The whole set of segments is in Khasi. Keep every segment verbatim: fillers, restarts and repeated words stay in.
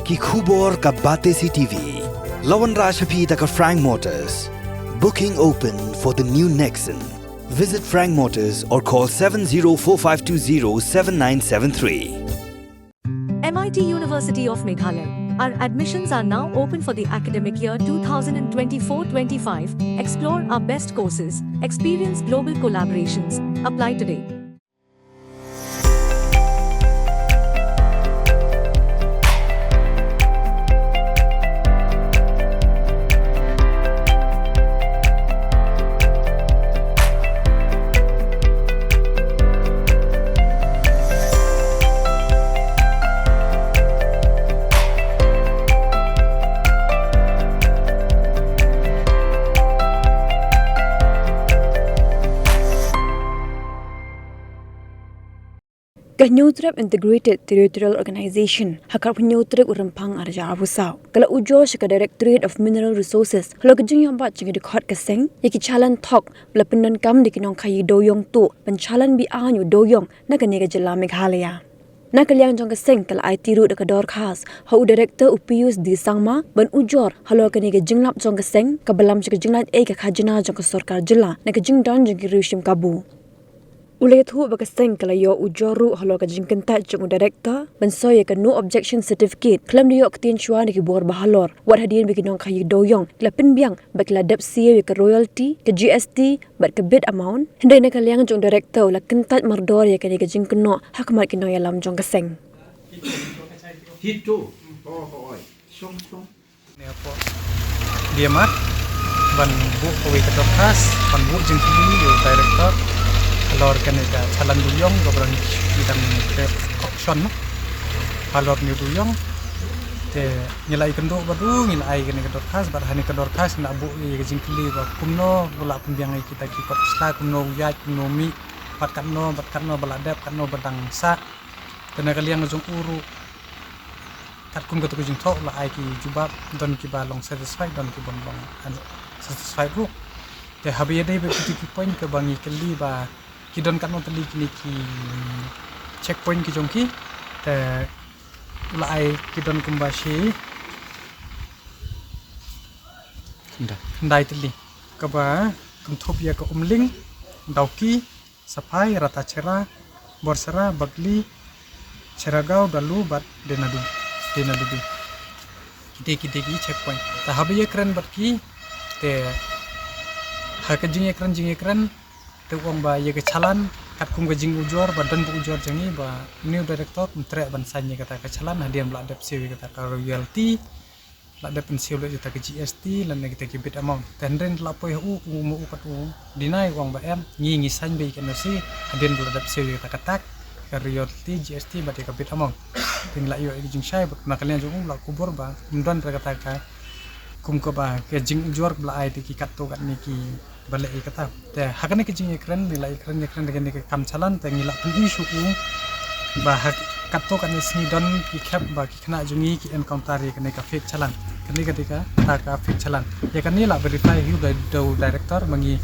Ki khubor ka Batesi T V. La wanrah sha phi da ka Frank Motors. Booking open for the new Nexon. Visit Frank Motors or call seven zero four five two zero seven nine seven three. M I T University of Meghalaya. Our admissions are now open for the academic year twenty twenty-four twenty-five. Explore our best courses, experience global collaborations. Apply today. Ka Hynñiewtrep Integrated Territorial Organization, ha ka arphew hynñiew tarik u Rymphang arhajar arphew saw, ka la ujor sha ka Directorate of Mineral Resources halor ka jingïoh bat jong ki dkhot ka seng ïa ki chalan thok ba la pyndonkam da ki nongkhaïi dewiong tuh ban chalan be-aiñ u dewiong na kane ka jylla Meghalaya. Na ka liang jong ka seng ka la aiti ruh da ka dorkhas ha u Director u Pius D Sangma ban ujor halor kane ka jinglap jong ka seng kaba lam sha ka jinglait ei ka khajna jong ka sorkar jylla na ka jingdon jong ki riew shim kabu. U la ïathuh ba ka seng ka la ïoh ujor ruh halor ka jingkyntait jong u Director ban soi ïa ka No Objection Certificate khlem da ïoh ktien shuwa na ki bor bahalor, wat hadien ba ki nongkhaïi dewiong ki la pynbiang ba ki la dep siew ïa ka royalty, ka G S T bad ka bid amount. Hynrei na ka liang jong u Director u la kyntait mardor ïa kane ka jingkynnoh ha khmat ki nongïalam jong ka seng. Hito. Oh, oh, oi. Song, song. Ne hapoh D M R ban buh kawei ka dorkhas, ban buh jingkylli ïa u Director halor kane ka chalan dewiong kaba ngi dang dep auction, no, halor ne dewiong. Te ngi la ïakynduh bad u, ngi la ai kane ka dorkhas, bad ha kane ka dorkhas ngi la buh ïa ka jingkylli ba kumno u la pynbiang ïa kita ki kot sla, kumno u ïaid, kumno u mih, bad katno bad katno ba la dep, katno ba dang sah. Te na ka liang jong u ruh, katkum kata ka jingthoh la ai ki jubab, don kiba long satisfied, don kiba ym long satisfied ruh. Te haba ïadei bad kito ki point kaba ngi kylli ba ki don katno tylli kine ki checkpoint ki jong ki, te la ai ki don kumba shi khyndai tylli, kaba kynthup ïa ka Umling, Dawki, Saphai, Ratacherra, Borsara, Bagli, Cheragaon, Dalu bad Denadu, Denadudi. Kidei kidei ki checkpoint. Te haba ïakren bad ki, te ha ka jingïakren jingïakren, te u ong ba ïa ka chalan, katkum ka jingujor ba don ba ujor jong ngi ba u Director um treh ban sign ïa kata ka chalan hadien ba la dep siew ïa kata ka royalty, la dep pynsiew lut ïa kata ka G S T lane kita ki bid amount. Te hynrei la poi ha u, u ma u pat u deny, u ong ba em, ngi ngi sign beit ïa ka N O C hadien ba la dep siew ïa kata ka tak, ka royalty, G S T bad ïa ka bid amount. Te ngi la ïoh ïa ka jingshai bad na ka liang jong u la kubur ba um don ruh kata ka, kum kaba ka jingujor ba la ai te ki katto katne ki ba leh ïa kata. Te ha kane ka jingïakren, ngi la ïakren ïakren da kane ka kam chalan, te ngi la pyn-i sha u ba ha katto katne sngi don ki khep ba ki khynnah jong ngi ki encounter ïa kane ka fake chalan. Kane ka dei kata ka fake chalan. Ïa kane la verify hi u da, da u Director, ba ngi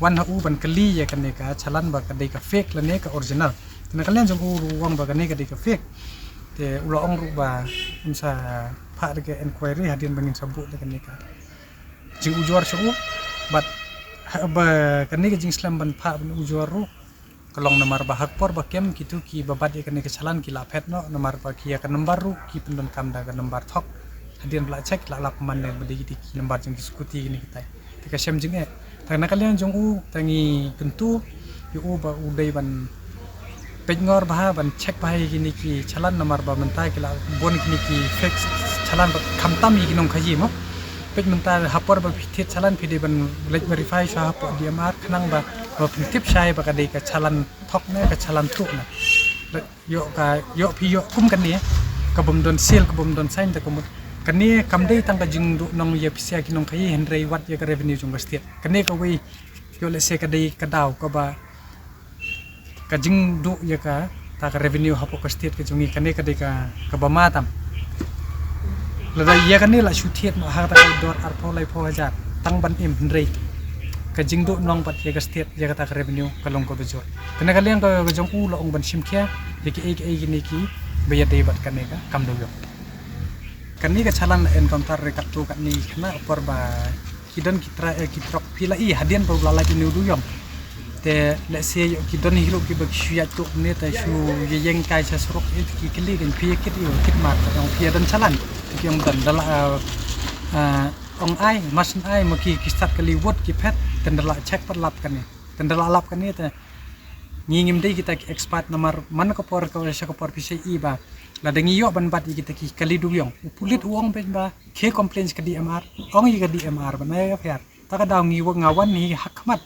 wan ha u ban kylli ïa kane ka chalan ba ka dei ka fake lane ka original. Te na ka liang jong u ruh u ong ba kane ka dei ka fake. Te u la ong ruh ba un sa phah da ka inquiry hadien ba ngin sa buh da kane ka jingujor sha u, bad ha, ba kane ka jingslem ban phah ban ujor ruh ka long namar ba ha ka por ba kem kito kiba bat ïa kane ka chalan ki la phet noh, namar ba ki ïa ka number ruh ki pyndonkam da ka number thok. Hadien ba la check la lap man ne ba dei ki number jong ki scooty kine kitai. Te ka shem jingeh. Te na ka liang jong u, te ngi kyntu ïa u ba u dei ban peit ngor bha, ban check bha ïa kine ki chalan, namar ba mynta ki la bun kine ki fake chalan, ba khamtam ïa ki nongkhaïi mo. Peit mynta ha por ba phi thied chalan phi dei ban leit verify shuwa hapoh D M R khnang ba, ba phin tip shai ba ka dei ka chalan thok ne ka chalan tuh ne. Ïoh ka, ïoh phi ïoh kum kane, ka bym don seal, ka bym don sign, te ka mut kane kam dei tang ka jingduh nong ïa phi sha ki nongkhaïi, hynrei wat ïa ka revenue jong ka state. Kane kawei, ïoh lehse ka dei ka daw kaba ka jingduh ïa kata ka revenue hapoh ka state ka jong ngi, kane ka dei ka, kaba ma tam. Lada ïa kane la shu thied noh ha kata ka dor arphew laiphew hajar tang ban im, hynrei ka jingduh nong bad ïa ka state ïa kata ka revenue ka long kaba jur. Te na ka liang ka, ka jong u la ong ban shim khia ïa kiei kiei kine kiba ïadei bad kane ka kam dewïong. Kane ka challan la encounter re katto katne khynnah por ba ki don ki tra, eh, ki trok phi la i hadien ba u la lait ïa une u dewïong. Te lehse ïoh ki don hi ruh kiba ki shu ïaid tuh ne te shu ïeng kai sha surok, eh, ki kylli kein phi ïa kit ïa kit mar, te ong phi ïa don challan. Te ki ong don, da la, eh, eh, ong ai, mar shen ai ma ki, ki stad kylli wut ki phet, te da la check pat lap kane. Te da la lap kane te ngi ngim dei kita ki expert namar man ka por ka sha ka por phi sa i ba lada ngi ïoh ban bat ïa kita ki kali dewïong. U pulit u ong beit ba khie complain sha ka D M R, ong ïa ka D M R ban ai F I R. Ta ka daw ngi wa nga wan hi ha khmat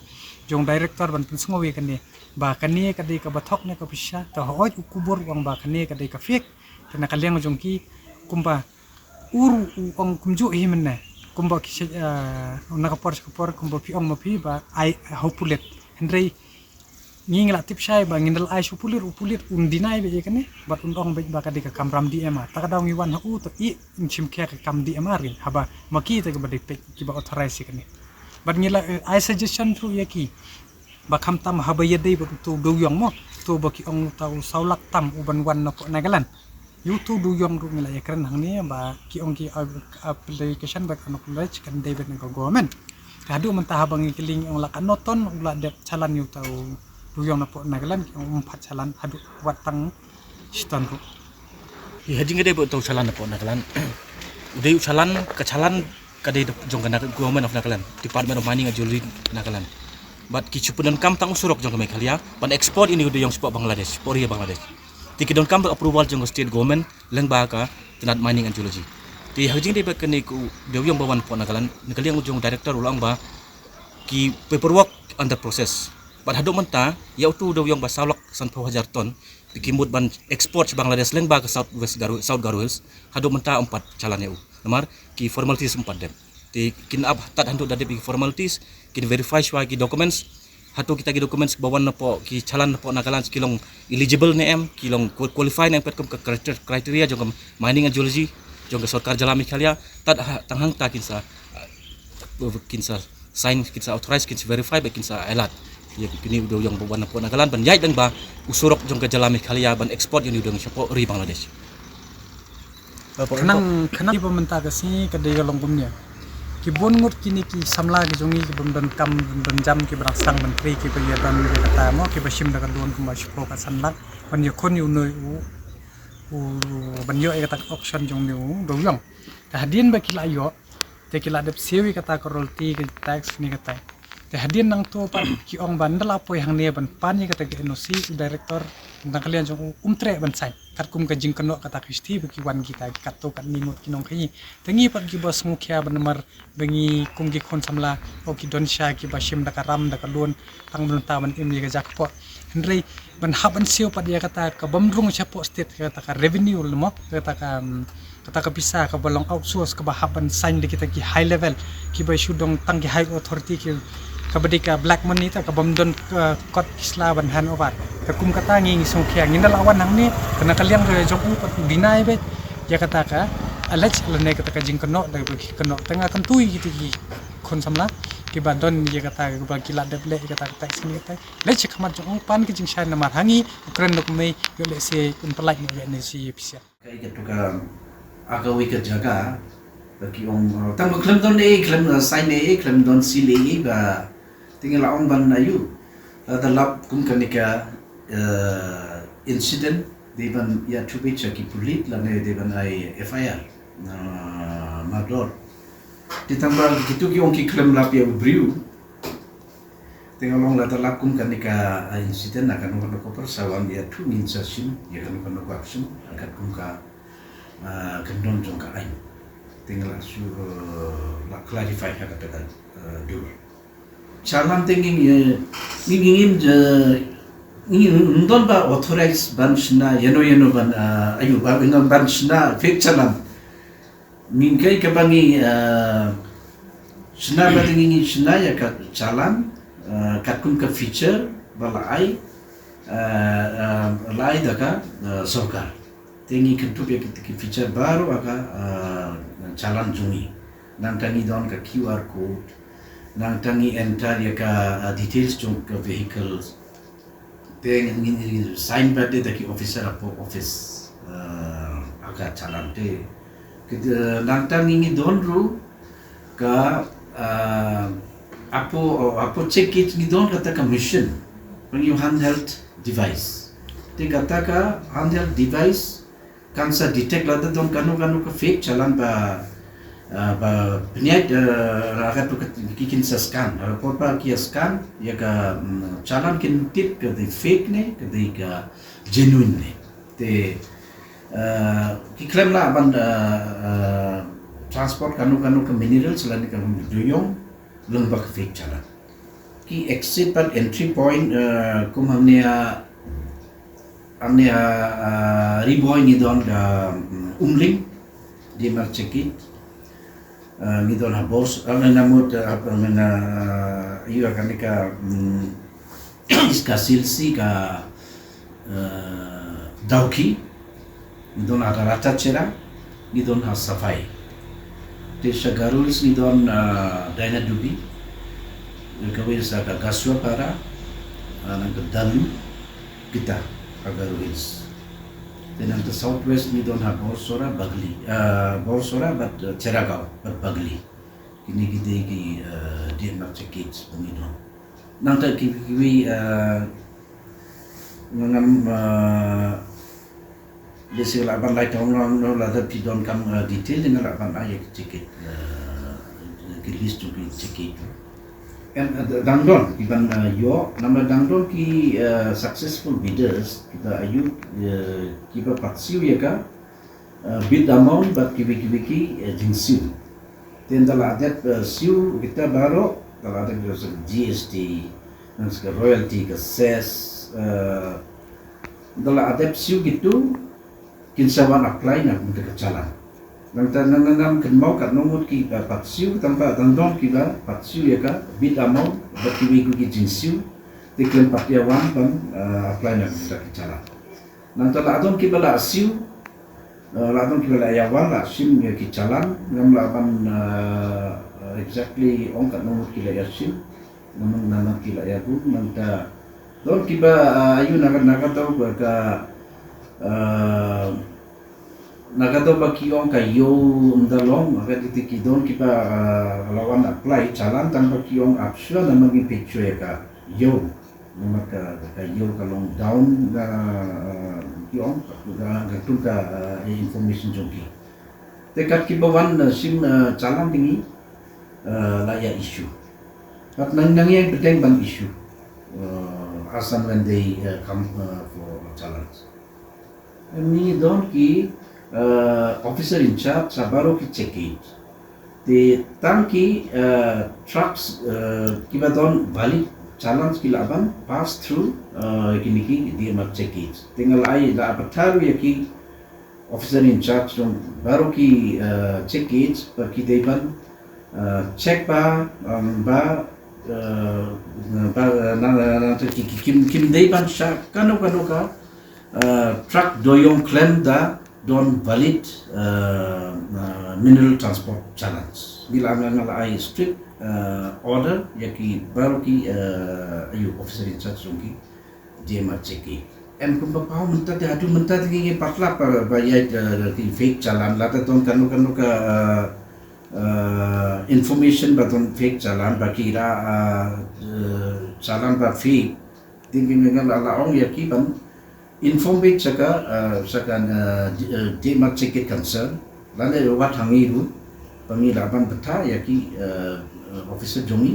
jong director ban pynsngew ïa kane ba kane ka dei kaba thok ne ka pisa, ta hooid u kubur u ong ba kane ka dei ka fake. Te na ka liang jong ki kumba u ruh u ong kumjuh hi mynne. Kumba ki sha, eh, na ka por sha ka por kumba phi ong ma phi ba ai ha u pulit. Hynrei ngi ngi la tip shai ba ngin da la ai sha u pulit, u pulit un deny beit ïa kane bad un ong beit ba ka dei ka kamram D M R. Ta ka daw ngi wan ha u to i ngin shim khia ka kam D M R ri haba ma ki te kiba dei peit kiba authorize ïa kane. Bad ngi la, eh, ai suggestion ruh ïa ki ba khamtam haba ïadei bad uto u dewïong mo, uto ba ki ong uta u saw lak tam u ban wan napoh Nagaland. Ïa uto u dewïong ruh ngi la ïakren hangne ba ki ong ki ap-, application ba kan acknowledge kan dei beit na ka government. Te haduh mynta haba ngi kylli ngi ong la katno ton u la dep challan ïa uta u dewïong napoh Nagaland, ki ong um pat challan haduh wat tang shiton ruh. Ïa ha jingïadei bad uta u challan napoh Nagaland. U dei u challan, ka challan ka dei jong ka Nag-, Government of Nagaland, Department of Mining and Geology Nagaland. Bad ki shu pyndonkam tang u surok jong ka Meghalaya ban export ïa une u dewïong shapoh Bangladesh, shapoh ri Bangladesh. Te ki donkam da approval jong ka state government lyngba ka tnat Mining and Geology. Te ha jingïadei bad kane u dewïong ba wan napoh Nagaland, na ka liang jong u director u la ong ba ki paperwork under process. Bad haduh mynta ïa uto u dewïong ba saw lak sanphew hajar ton te ki mut ban export sha Bangladesh lyngba ka South West Garo, South Garo Hills, haduh mynta um pat challan ïa u. Namar ki formalities um pat dep. Te kin ap tad haduh da dep ki formalities, kin verify shuwa ki documents. Hato kita ki documents ba wan napoh ki challan napoh Nagaland ki long eligible ne em, ki long qual-, qualify ne em katkum ka criter-, criteria jong ka Mining and Geology jong ka sorkar jylla Meghalaya. Tad ha-, tang hangta kin sa, uh, kin sa sign, kin sa authorize, kin sa verify bad kin sa allowed ïa kine u dewïong ba wan napoh Nagaland ban ïaid lyngba u surok jong ka jylla Meghalaya ban export ïa une u dewïong shapoh ri Bangladesh. Khnang, khnang ba mynta ka sngi ka dei ka long kumne. Ki bun ngut kine ki samla ki jong ngi ki bym don kam, bym don jam, kiba dang sdang ban trei, kiba ïa don ïa kata mo, kiba shim da ka loan kumba shiphew ka san lak ban ïakhun ïa une u, u, ban ïoh ïa kata ka auction jong une u dewïong. Te hadien ba ki la ïoh, te ki la dep siew ïa kata ka royalty, ka tax ne kata. Te hadien nangto pat ki ong ba ynda la poi hangne ban pan ïa kata ka N O C, u director na ka liang jong u um treh ban sign. Katkum ka jingkynnoh kata ka shithi ba ki wan kita ki katto katne ngut ki nongkhaïi. Te ngi pat kiba sngewkhia ba namar ba ngi kum ki khun samla, o ki don sha kiba shim da ka ram da ka loan tang ban ta ban im ïa ka jaka poh. Hynrei ban hap ban siew pat ïa kata ka bym rung shapoh state, kata ka revenue lemo, kata ka, um, kata ka pisa kaba long outsource kaba hap ban sign da kita ki high level, kiba shu don tang ki high authority ki, kaba dei ka black money ta ka bym don ka kot ki sla ban hand over. Te kum kata ngi ngi sngewkhia, ngi ynda la wan hangne, te na ka liang ka jong u pat u deny beit ïa kata ka allege lane kata ka jingkynnoh da ba ki kynnoh. Te nga kyntu ïa kita ki khun samla kiba don ïa kata, kiba ki la dep leh ïa kata ka tax ne kata. Leit sha khmat jong u pan ka jingshai namar ha ngi u kren da kumne, ïoh lehse un pynlait noh ïa ne shi pisa. Ka i ka tu ka, a ka wi ka jaka, ba ki ong, uh, tang ba khlem don e, khlem, uh, sign e, khlem don seal e, ba, te ngi la ong ban ayu. Lada lap kum kane ka, uh, incident, dei ban ïathuh beit sha ki pulit, lane dei ban ai F I R, uh, mardor. Te tang ba kitu ki ong ki khlem lap ïa u briew. Te nga long lada lap kum kane ka, ah, incident na kano kano ka por sa wan ïathuh ngin sa shim ïa kano kano ka action, ah, katkum ka, ah, kyndon jong ka aiñ. Te nga la shu, eh, la clarify ha kata ka, eh, dur. Challan te ngin, eh, ngin, ngin, eh, ngin, ngin don ba authorize ban shna, ïano, ïano ban, ah, ayu, ba, ban, ban shna fake challan. Ngin kai kaba ngi, eh, shna ba te ngi, ngi shna ïa ka challan, eh, katkum ka feature ba la ai, eh, eh, la ai da ka, eh, sorkar. Te ngi kyntup ïa ki, ki feature baroh ha ka, eh, challan jong ngi. Nangta ngi don ka Q R code, nangta ngi enter ïa ka, eh, details jong ka vehicles. Te ngin, ngin, ngin sign ba te da ki officer hapoh office, eh, ha ka challan te. Nangta ngi ngi don ruh ka, ah, apo, apo check gate ngi don kata ka machine, pang ïoh handheld device. Te kata ka handheld device kan sa detect lada don kano kano ka fake challan ba, ah, ba pynïaid, ah, ragat tu ka ki kin sa scan. Por ba ki scan ïa ka, mm, challan kin tip ka dei fake ne ka dei ka genuine ne. Te, ah, ki khlem lah ban, ah, ah, transport kano kano ka minerals lane ka duyong lyngba ka fake challan. Ki exit bad entry point, ah, kum hangne, ah, hangne, ah, ah, Ri Bhoi ngi don ka, mm, Umling, D M R check gate. Ah, ngi don ha Bors, ah, ngi na mut, ah, ngi na, ah, ïa kane ka, mm, East Khasi Hills ka, eh, Dawki, ngi don ha Rathachera, ngi don ha Safai. Te sha Garo Hills ngi don, eh, Dainadubi, kawei sa ka Gasuapara, eh, nang ka Dalu, kita ha Garo Hills. Te nangta South West ngi don ha Borsora, Bagli, eh, Borsora bad, eh, Cheragaon bad Bagli. Kine ki dei ki, eh, D M R check gate ba ngi don. Nangta ki, ki, eh, ngam, eh, lehse lah ban lai tang long, long lada phi donkam, eh, detail, nga lah ban ai ïa ki check gate, eh, ki list jong ki check gate. Em, eh, dang don ki ban, eh, ïoh, namar dang don ki, eh, successful bidders kiba ïoh, eh, kiba pat siew ïa ka, eh, bid amount bad kiwei kiwei ki, eh, jingsiew. Te ynda la dep, eh, siew kita baroh, ynda la dep, eh, G S T, nang sa ka royalty, ka cess, eh, ynda la dep siew kitu, kin sa wan apply na ka bynta ka challan. Nangta nang nang nang kynmaw katno ngut ki, eh, pat siew, tang ba dang don kiba pat siew ïa ka bid amount bad kiwei kiwei ki jingsiew. Te khlem pat ïa wan ban, eh, apply na ka bynta ka challan. Nangta la don kiba la siew, eh, la don kiba la ïa wan la shim ïa ki challan, ngam lah ban, eh, exactly ong katno ngut ki la ïa shim, namar namar ki la ïa bud, nangta don kiba, eh, ïa na ka, na ka daw ka, eh, na ka daw ba ki ong ka ïew ym da long, ka dei te ki don kiba, eh, la wan apply challan tang ba ki ong ap shuwa namar ngim peit shuwa ïa ka ïew. Namar ka, ka ïew ka long down, ah, ki ong, ka, ka, ka tung ka, ah, information jong ki. Te kat kiba wan, ah, shim, ah, challan te ngi, ah, la ïa issue. Kat nang, nang ïa bteng ban issue. Ah, as and when they, ah, come, ah, for challans. Ngi don ki, eh, officer in charge ha baroh ki check gate. Te tang ki, eh, trucks, eh, kiba don valid challans ki lah ban pass through, eh, kine ki D M R check gate. Te nga la ai, la ai pathar ïa ki officer in charge jong baroh ki, eh, check gate ba ki dei ban, eh, check ba, um, ba, eh, ba, eh, na, na, na, ki, ki, kim, kim dei ban shah kano kano ka, eh, truck duyong khlem da don valid, eh, eh, mineral transport challans. Ngi la nga, nga la ai strict, eh, order ïa ki baroh ki, eh, ïa u officer in charge jong ki D M R check gate. Em kumba paw mynta te haduh mynta te ngi patlap ba, ba ïa, eh, ki fake challan, lada don kano kano ka, eh, eh, information ba don fake challan ba ki ra, eh, eh, challan ba fake. Te ngi, ngi, ngi la, la ong ïa ki ban inform beit sha ka, eh, sha ka, eh, D-, eh, D M R check gate concern. Lane wat ha ngi ruh ba ngi lah ban bthah ïa ki, eh, eh, officer jong ngi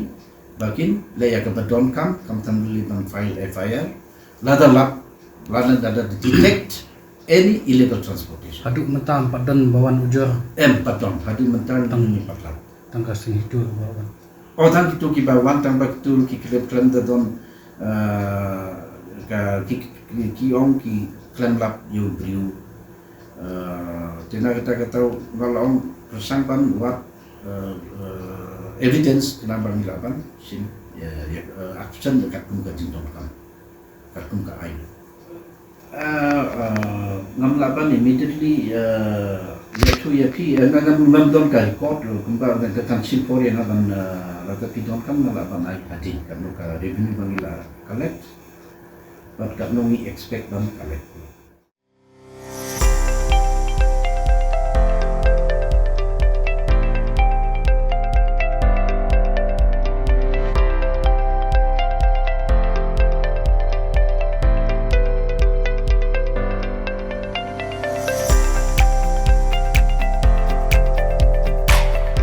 ba kin leh ïa kaba donkam, khamtam lei ban file F I R. Lada lap, lada, lada detect any illegal transportation. Haduh mynta em pat don ba wan ujor? Em pat don, haduh mynta tang, ngi patlap. Tang ka seng itu ba wan. Oh, tang kitu kiba wan, tang ba kitu ki khlem, khlem da don, eh, ka, ki, ki, ki ong ki khlem lap ïa u briew. Eh, te na kata kata nga la ong pyrshang ban wad, eh, eh, evidence khnang ba ngi lah ban shim, eh, eh, action katkum ka jingdonkam, katkum ka aiñ. Eh, eh, ngam lah ban immediately, eh, ïathuh ïa phi, eh, ngam, ngam, ngam don ka record ruh, kumba nga kan shim por ïa nga ban, eh, lada phi donkam nga lah ban ai hadien katno ka revenue ba ngi la collect bad katno ngi expect ban collect.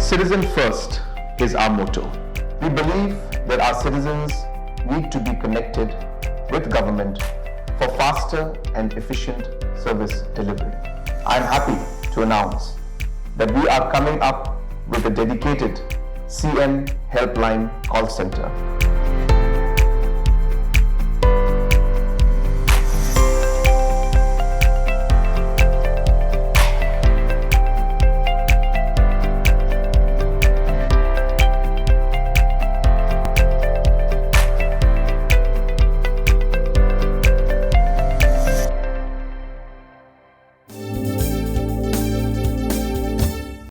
Citizen first is our motto. We believe that our citizens need to be connected with government for faster and efficient service delivery. I am happy to announce that we are coming up with a dedicated C M Helpline call center.